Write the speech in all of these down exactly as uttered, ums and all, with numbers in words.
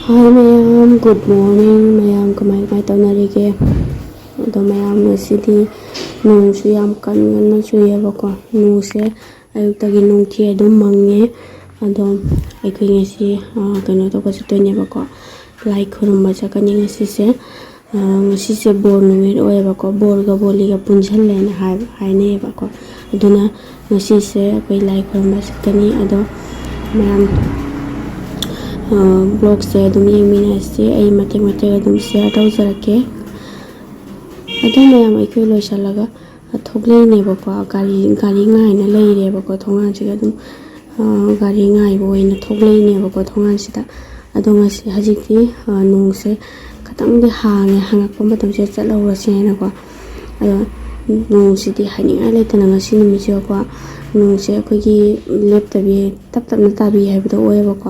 Hi ꯃꯌꯥꯝ, good morning. ꯃꯌꯥꯝ ꯀꯃꯥꯏ ꯀꯃꯥꯏ ꯇꯧꯅꯔꯤꯒꯦ? ꯑꯗꯣ ꯃꯌꯥꯝ, ꯉꯁꯤꯗꯤ ꯅꯣꯡꯁꯨ ꯌꯥꯝ ꯀꯟꯅ ꯆꯨꯏꯌꯦꯕꯀꯣ꯫ ꯅꯣꯡꯁꯦ ꯑꯌꯨꯛꯇꯒꯤ ꯅꯨꯡꯊꯤ ꯑꯗꯨꯝ ꯃꯪꯉꯦ꯫ ꯑꯗꯣ ꯑꯩꯈꯣꯏ ꯉꯁꯤ, ꯑ, ꯀꯩꯅꯣ ꯇꯧꯕ ꯆꯠꯇꯣꯏꯅꯦꯕꯀꯣ, ꯂꯥꯏ ꯈꯨꯔꯨꯝꯕ ꯆꯠꯀꯅꯤ ꯉꯁꯤꯁꯦ꯫ ꯑ, ꯉꯁꯤꯁꯦ ꯕꯣꯔ ꯅꯨꯃꯤꯠ ꯑꯣꯏꯌꯦꯕꯀꯣ, ꯕꯣꯔꯒ ꯕꯣꯂꯤꯒ ꯄꯨꯟꯁꯤꯜꯂꯦꯅ ꯍꯥꯏꯕ, ꯍꯥꯏꯅꯩꯌꯦꯕꯀꯣ꯫ ꯑꯗꯨꯅ ꯉꯁꯤꯁꯦ ꯑꯩꯈꯣꯏ ꯂꯥꯏ ꯈꯨꯔꯨꯝꯕ ꯆꯠꯀꯅꯤ꯫ ꯑꯗꯣ ꯃꯌꯥꯝ, ꯑ, vlogꯁꯦ ꯑꯗꯨꯝ ꯌꯦꯡꯃꯤꯟꯅꯁꯤ꯫ ꯑꯩ ꯃꯇꯦꯛ ꯃꯇꯦꯛ ꯑꯗꯨꯝ share ꯇꯧꯖꯔꯛꯀꯦ꯫ ꯑꯗꯣ ꯃꯌꯥꯝ, ꯑꯩꯈꯣꯏ ꯂꯣꯏꯁꯤꯜꯂꯒ ꯊꯣꯛꯂꯛꯏꯅꯦꯕꯀꯣ꯫ ꯒꯥꯔꯤ, ꯒꯥꯔꯤ ꯉꯥꯏꯅ ꯂꯩꯔꯦꯕꯀꯣ ꯊꯣꯡꯒꯥꯟꯁꯤꯗ ꯑꯗꯨꯝ꯫ ꯑ, ꯒꯥꯔꯤ ꯉꯥꯏꯕ ꯑꯣꯏꯅ ꯊꯣꯛꯂꯛꯏꯅꯦꯕꯀꯣ ꯊꯣꯡꯒꯥꯟꯁꯤꯗ꯫ ꯑꯗꯣ ꯉꯁꯤ, ꯍꯧꯖꯤꯛꯇꯤ, ꯑ, ꯅꯣꯡꯁꯦ ꯈꯤꯇꯪꯗꯤ ꯍꯥꯡꯉꯦ, ꯍꯥꯡꯉꯛꯄ ꯃꯇꯝꯁꯤꯗ ꯆꯠꯍꯧꯔꯁꯦ ꯍꯥꯏꯅꯀꯣ꯫ ꯑꯗꯣ ꯅꯣꯡꯁꯤꯗꯤ ꯍꯥꯏꯅꯤꯡꯉꯥꯏ ꯂꯩꯇꯅ ꯉꯁꯤ ꯅꯨꯃꯤꯠꯁꯤꯗꯀꯣ, ꯅꯣꯡꯁꯦ ꯑꯩꯈꯣꯏꯒꯤ ꯂꯦꯞꯇꯕꯤ ꯇꯞ ꯇꯞꯅ ꯇꯥꯕꯤ ꯍꯥꯏꯕꯗꯣ ꯑꯣꯏꯌꯦꯕꯀꯣ꯫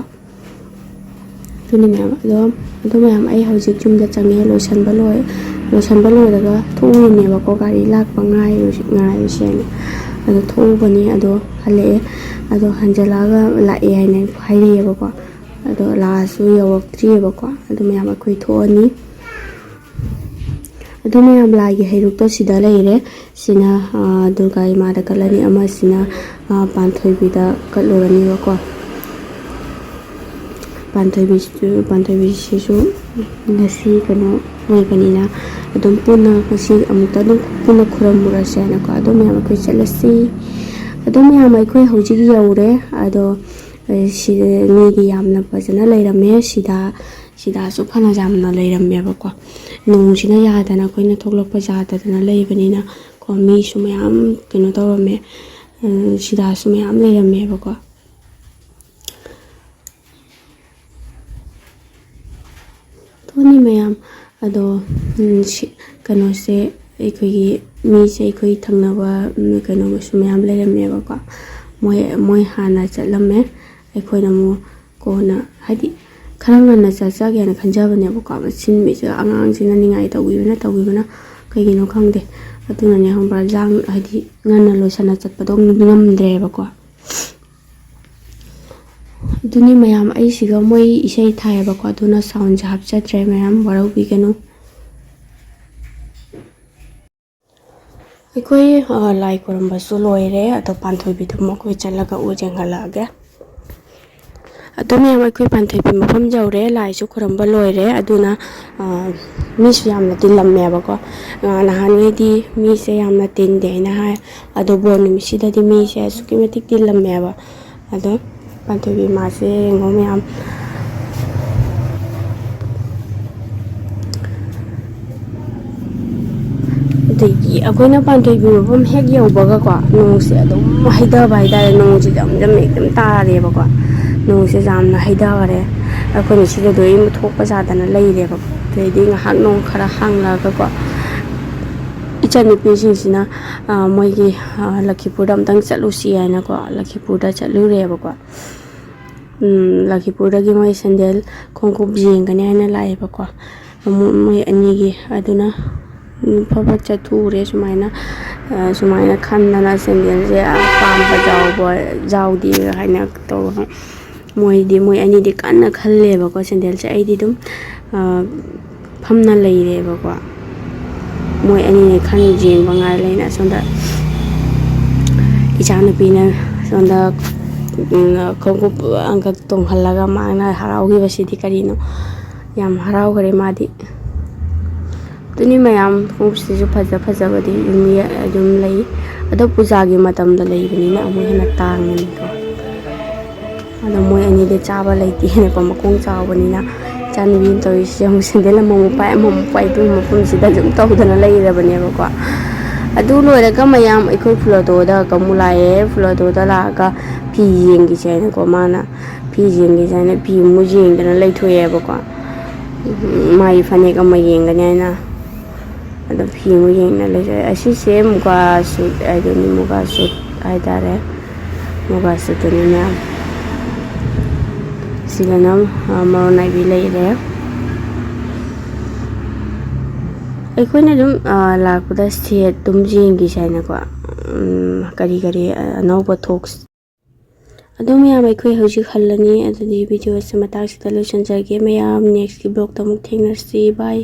ꯑꯗꯨꯅꯤ ꯃꯌꯥꯝ꯫ ꯑꯗꯣ, ꯑꯗꯣ ꯃꯌꯥꯝ, ꯑꯩ ꯍꯧꯖꯤꯛ ꯌꯨꯝꯗ ꯆꯪꯉꯦ, ꯂꯣꯏꯁꯟꯕ ꯂꯣꯏ-, ꯂꯣꯏꯁꯟꯕ ꯂꯣꯏꯔꯒ ꯊꯣꯛꯎꯔꯤꯅꯦꯕꯀꯣ, ꯒꯥꯔꯤ ꯂꯥꯛꯄ ꯉꯥꯏꯔꯨꯁꯤ-, ꯉꯥꯏꯔꯨꯁꯦꯅ꯫ ꯑꯗꯣ ꯊꯣꯛꯎꯕꯅꯤ, ꯑꯗꯣ ꯍꯜꯂꯛꯑꯦ꯫ ꯑꯗꯣ ꯍꯟꯖꯜꯂꯛꯑꯒ ꯂꯥꯛꯑꯦ ꯍꯥꯏꯅ ꯍꯥꯏꯔꯛꯑꯦꯕꯀꯣ꯫ ꯑꯗꯣ ꯂꯥꯛꯑꯁꯨ ꯌꯧꯔꯛꯇ꯭ꯔꯤꯑꯕꯀꯣ꯫ ꯑꯗꯣ ꯃꯌꯥꯝ, ꯑꯩꯈꯣꯏ ꯊꯣꯛꯑꯅꯤ꯫ ꯑꯗꯣ ꯃꯌꯥꯝ, ꯂꯥꯏꯒꯤ ꯍꯩꯔꯨꯛꯇꯣ ꯁꯤꯗ ꯂꯩꯔꯦ꯫ ꯁꯤꯅ, ꯑ, ꯗꯨꯔꯒꯥ ꯏꯃꯥꯗ ꯀꯠꯂꯅꯤ, ꯑꯃꯁꯤꯅ, ꯑ, ꯄꯥꯟꯊꯣꯏꯕꯤꯗ ꯀꯠꯂꯨꯔꯅꯤꯕꯀꯣ꯫ ꯄꯥꯟꯊꯣꯏꯕꯤꯁꯤꯁꯨ, ꯄꯥꯟꯊꯣꯏꯕꯤꯁꯤꯁꯨ ꯉꯁꯤ ꯀꯩꯅꯣ ꯑꯣꯏꯕꯅꯤꯅ, ꯑꯗꯨꯝ ꯄꯨꯟꯅ ꯉꯁꯤ ꯑꯃꯨꯛꯇ ꯑꯗꯨꯝ ꯄꯨꯟꯅ ꯈꯨꯔꯨꯝꯃꯨꯔꯁꯦ ꯍꯥꯏꯅꯀꯣ꯫ ꯑꯗꯣ ꯃꯌꯥꯝ, ꯑꯩꯈꯣꯏ ꯆꯠꯂꯁꯤ꯫ ꯑꯗꯣ ꯃꯌꯥꯝ, ꯑꯩꯈꯣꯏ ꯍꯧꯖꯤꯛ ꯌꯧꯔꯦ꯫ ꯑꯗꯣ, ꯑꯦ, ꯁꯤ ꯃꯤꯗꯤ ꯌꯥꯝꯅ ꯐꯖꯅ ꯂꯩꯔꯝꯃꯦ꯫ ꯁꯤꯗ, ꯁꯤꯗꯁꯨ ꯐꯅ ꯌꯥꯝꯅ ꯂꯩꯔꯝꯃꯦꯕꯀꯣ꯫ ꯅꯣꯡꯁꯤꯅ ꯌꯥꯗꯅ, ꯑꯩꯈꯣꯏꯅ ꯊꯣꯛꯂꯛꯄ ꯌꯥꯗꯗꯅ ꯂꯩꯕꯅꯤꯅ ꯀꯣ, ꯃꯤꯁꯨ ꯃꯌꯥꯝ ꯀꯩꯅꯣ ꯇꯧꯔꯝꯃꯦ꯫ ꯎꯝ, ꯁꯤꯗꯁꯨ ꯃꯌꯥꯝ ꯂꯩꯔꯝꯃꯦꯕꯀꯣ꯫ ꯊꯣꯛꯑꯅꯤ ꯃꯌꯥꯝ꯫ ꯑꯗꯣ, ꯎꯝ, ꯁꯤ, ꯀꯩꯅꯣꯁꯦ, ꯑꯩꯈꯣꯏꯒꯤ ꯃꯤꯁꯦ, ꯑꯩꯈꯣꯏ ꯊꯪꯅꯕ, ꯎꯝ, ꯀꯩꯅꯣꯒꯁꯨ ꯃꯌꯥꯝ ꯂꯩꯔꯝꯃꯦꯕꯀꯣ꯫ ꯃꯣꯏ, ꯃꯣꯏ ꯍꯥꯟꯅ ꯆꯠꯂꯝꯃꯦ꯫ ꯑꯩꯈꯣꯏꯅ ꯑꯃꯨꯛ ꯀꯣꯟꯅ, ꯍꯥꯏꯗꯤ, ꯈꯔ ꯉꯟꯅ ꯆꯠꯆꯒꯦꯅ ꯈꯟꯖꯕꯅꯦꯕꯀꯣ꯫ ꯃꯁꯤ ꯅꯨꯃꯤꯠꯁꯦ ꯑꯉꯥꯡꯁꯤꯅ ꯅꯤꯡꯉꯥꯏ ꯇꯧꯕꯤꯕꯅ, ꯇꯧꯕꯤꯕꯅ ꯀꯩꯒꯤꯅꯣ ꯈꯪꯗꯦ꯫ ꯑꯗꯨꯅꯅꯦ, ꯈꯪꯕ꯭ꯔꯥ, ꯂꯥꯡ-, ꯍꯥꯏꯗꯤ, ꯉꯟꯅ ꯂꯣꯏꯁꯟꯅ ꯆꯠꯄꯗꯣ ꯉꯝꯗ꯭ꯔꯦꯕꯀꯣ꯫ ꯑꯗꯨ ꯑꯗꯨꯅꯤ ꯃꯌꯥꯝ, ꯑꯩꯁꯤꯒ ꯃꯣꯏ ꯏꯁꯩ ꯊꯥꯏꯌꯦꯕꯀꯣ, ꯑꯗꯨꯅ soundꯁꯦ ꯍꯥꯞꯆꯗ꯭ꯔꯦ ꯃꯌꯥꯝ, ꯋꯥꯔꯧꯕꯤꯒꯅꯨ꯫ ꯑꯩꯈꯣꯏ, ꯑ, ꯂꯥꯏ ꯈꯨꯔꯨꯝꯕꯁꯨ ꯂꯣꯏꯔꯦ, ꯑꯗꯣ ꯄꯥꯟꯊꯣꯏꯕꯤꯗꯨ ꯑꯃꯨꯛ ꯑꯩꯈꯣꯏ ꯆꯠꯂꯒ ꯎ ꯌꯦꯡꯍꯜꯂꯛꯑꯒꯦ꯫ ꯑꯗꯣ ꯃꯌꯥꯝ, ꯑꯩꯈꯣꯏ ꯄꯥꯟꯊꯣꯏꯕꯤ ꯃꯐꯝ ꯌꯧꯔꯦ, ꯂꯥꯏꯁꯨ ꯈꯨꯔꯨꯝꯕ ꯂꯣꯏꯔꯦ, ꯑꯗꯨꯅ, ꯑ, ꯃꯤꯁꯨ ꯌꯥꯝꯅ ꯇꯤꯜꯂꯝꯃꯦꯕꯀꯣ꯫ ꯑ, ꯅꯍꯥꯟꯉꯩꯗꯤ ꯃꯤꯁꯦ ꯌꯥꯝꯅ ꯇꯤꯟꯗꯦ ꯍꯥꯏꯅ ꯍꯥꯏ, ꯑꯗꯣ ꯕꯣꯔ ꯅꯨꯃꯤꯠꯁꯤꯗꯗꯤ ꯃꯤꯁꯦ ꯑꯁꯨꯛꯀꯤ ꯃꯇꯤꯛ ꯇꯤꯜꯂꯝꯃꯦꯕ꯫ ꯑꯗꯣ ꯄꯥꯟꯊꯣꯏꯕꯤ ꯃꯥꯁꯦ ꯌꯦꯡꯉꯣ ꯃꯌꯥꯝ꯫ ꯑꯗꯒꯤ ꯑꯩꯈꯣꯏꯅ ꯄꯥꯟꯊꯣꯏꯕꯤ ꯃꯐꯝ ꯍꯦꯛ ꯌꯧꯕꯒꯀꯣ, ꯅꯣꯡꯁꯦ ꯑꯗꯨꯝ ꯍꯩꯊꯕ ꯍꯥꯏꯇꯥꯔꯦ꯫ ꯅꯣꯡꯁꯦ ꯖꯝ ꯖꯝ ꯍꯦꯛꯇ ꯇꯥꯔꯦꯕꯀꯣ꯫ ꯅꯣꯡꯁꯦ ꯌꯥꯝꯅ ꯍꯩꯊꯈꯔꯦ꯫ ꯑꯩꯈꯣꯏꯅ ꯁꯤꯗ ꯑꯗꯨꯝ ꯊꯣꯛꯄ ꯌꯥꯗꯅ ꯂꯩꯔꯦꯕꯀꯣ꯫ ꯑꯗꯩꯗꯤ ꯉꯥꯏꯍꯥꯛ ꯅꯣꯡ ꯈꯔ ꯍꯥꯡꯂꯛꯑꯒꯀꯣ, ꯏꯆꯟꯅꯨꯄꯤꯁꯤꯡꯁꯤꯅ, ꯑ, ꯃꯣꯏꯒꯤ, ꯑ, ꯂꯈꯤꯄꯨꯔꯗ ꯑꯝꯇꯪ ꯆꯠꯂꯨꯁꯤ ꯍꯥꯏꯅꯀꯣ, ꯂꯈꯤꯄꯨꯔꯗ ꯆꯠꯂꯨꯔꯦꯕꯀꯣ꯫ ꯎꯝ, ꯂꯈꯤꯄꯨꯔꯗꯒꯤ ꯃꯣꯏ ꯁꯦꯟꯗꯦꯜ ꯈꯣꯡꯎꯞ ꯌꯦꯡꯒꯅꯤ ꯍꯥꯏꯅ ꯂꯥꯛꯑꯦꯕꯀꯣ꯫ ꯃꯣ-, ꯃꯣꯏ ꯑꯅꯤꯒꯤ꯫ ꯑꯗꯨꯅ, ꯎꯝ, ꯐꯠ ꯐꯠ ꯆꯠꯊꯣꯛꯎꯔꯦ꯫ ꯁꯨꯃꯥꯏꯅ, ꯑ, ꯁꯨꯃꯥꯏꯅ ꯈꯟꯗꯅ ꯁꯦꯟꯗꯦꯜꯁꯦ ꯑꯄꯥꯝꯕ ꯌꯥꯎꯕ ꯌꯥꯎꯗꯦ ꯍꯥꯏꯅ ꯇꯧꯔꯒ, ꯃꯣꯏꯗꯤ, ꯃꯣꯏ ꯑꯅꯤꯗꯤ ꯀꯟꯅ ꯈꯜꯂꯦꯕꯀꯣ ꯁꯦꯟꯗꯦꯜꯁꯦ꯫ ꯑꯩꯗꯤ ꯑꯗꯨꯝ, ꯑ, ꯐꯝꯅ ꯂꯩꯔꯦꯕꯀꯣ꯫ ꯃꯣꯏ ꯑꯅꯤꯅꯦ ꯈꯟ ꯌꯦꯡꯕ ꯉꯥꯏ ꯂꯩꯅ꯫ ꯑꯁꯣꯝꯗ ꯏꯆꯥꯅꯨꯄꯤꯅ ꯁꯣꯝꯗ, ꯎꯝ, ꯈꯣꯡꯎꯞ ꯑꯪꯀꯛ ꯇꯣꯡꯍꯜꯂꯒ ꯃꯥꯅ ꯍꯔꯥꯎꯈꯤꯕꯁꯤꯗꯤ ꯀꯔꯤꯅꯣ? ꯌꯥꯝ ꯍꯔꯥꯎꯈ꯭ꯔꯦ ꯃꯥꯗꯤ꯫ ꯑꯗꯨꯅꯤ ꯃꯌꯥꯝ, ꯈꯣꯡꯎꯞꯁꯤꯁꯨ ꯐꯖ ꯐꯖꯕꯗꯤ ꯑꯗꯨꯝ ꯌꯦ-, ꯑꯗꯨꯝ ꯂꯩ꯫ ꯑꯗꯣ ꯄꯨꯖꯥꯒꯤ ꯃꯇꯝꯗ ꯂꯩꯕꯅꯤꯅ ꯑꯃꯨꯛ ꯍꯦꯟꯅ ꯇꯥꯡꯉꯤꯅꯤꯀꯣ꯫ ꯑꯗꯣ ꯃꯣꯏ ꯑꯅꯤꯗꯤ ꯆꯥꯕ ꯂꯩꯇꯦꯅꯀꯣ, ꯃꯈꯣꯡ ꯆꯥꯎꯕꯅꯤꯅ꯫ ꯏꯆꯥꯅꯨꯄꯤꯅ ꯇꯧꯔꯤꯁꯦ ꯌꯦꯡꯉꯨ, ꯁꯦꯟꯗꯜ ꯑꯃꯃꯨꯛ ꯄꯥꯏ, ꯑꯃꯃꯨꯛ ꯄꯥꯏ, ꯑꯗꯨ ꯃꯐꯝꯁꯤꯗ ꯑꯗꯨꯝ ꯇꯧꯗꯅ ꯂꯩꯔꯕꯅꯦꯕꯀꯣ꯫ ꯑꯗꯨ ꯂꯣꯏꯔꯒ ꯃꯌꯥꯝ ꯑꯩꯈꯣꯏ ꯐ꯭ꯂꯣꯇꯣꯗ ꯑꯃꯨꯛ ꯂꯥꯛꯑꯦ꯫ ꯐ꯭ꯂꯣꯇꯣꯗ ꯂꯥꯛꯑꯒ ꯐꯤ ꯌꯦꯡꯈꯤꯁꯦ ꯍꯥꯏꯅꯀꯣ, ꯃꯥꯅ ꯐꯤ ꯌꯦꯡꯈꯤꯁꯦ ꯍꯥꯏꯅ ꯐꯤ ꯑꯃꯨꯛ ꯌꯦꯡꯗꯅ ꯂꯩꯊꯣꯛꯑꯦꯕꯀꯣ꯫ ꯃꯥꯒꯤ ꯐꯅꯦꯛ ꯑꯃ ꯌꯦꯡꯒꯅꯤ ꯍꯥꯏꯅ꯫ ꯑꯗꯣ ꯐꯤ ꯑꯃꯨꯛ ꯌꯦꯡꯅ ꯂꯩꯖꯔꯦ꯫ ꯑꯁꯤꯁꯦ ꯃꯨꯒꯥ ꯁꯨꯠ ꯍꯥꯏꯗꯨꯅꯤ, ꯃꯨꯒꯥ ꯁꯨꯠ ꯍꯥꯏꯇꯥꯔꯦ꯫ ꯃꯨꯒꯥ ꯁꯨꯠꯇꯨꯅꯤ ꯃꯌꯥꯝ꯫ ꯁꯤꯗꯅ, ꯑ, ꯃꯔꯣꯟ ꯅꯥꯏꯕꯤ ꯂꯩꯔꯦ꯫ ꯑꯩꯈꯣꯏꯅ ꯑꯗꯨꯝ, ꯑ, ꯂꯥꯛꯄꯗ ꯁꯦꯠ ꯑꯗꯨꯝ ꯌꯦꯡꯈꯤꯁꯦ ꯍꯥꯏꯅꯀꯣ꯫ ꯎꯝ, ꯀꯔꯤ ꯀꯔꯤ, ꯑ, ꯑꯅꯧꯕ ꯊꯣꯛ-, ꯑꯗꯣ ꯃꯌꯥꯝ, ꯑꯩꯈꯣꯏ ꯍꯧꯖꯤꯛ ꯍꯜꯂꯅꯤ꯫ ꯑꯗꯨꯗꯤ video ꯑꯁꯤ ꯃꯇꯥꯡꯁꯤꯗ ꯂꯣꯏꯁꯤꯟꯖꯔꯒꯦ꯫ ꯃꯌꯥꯝ next ꯀꯤ vlog ꯇ ꯑꯃꯨꯛ ꯊꯦꯡꯅꯔꯁꯤ꯫ Bye꯫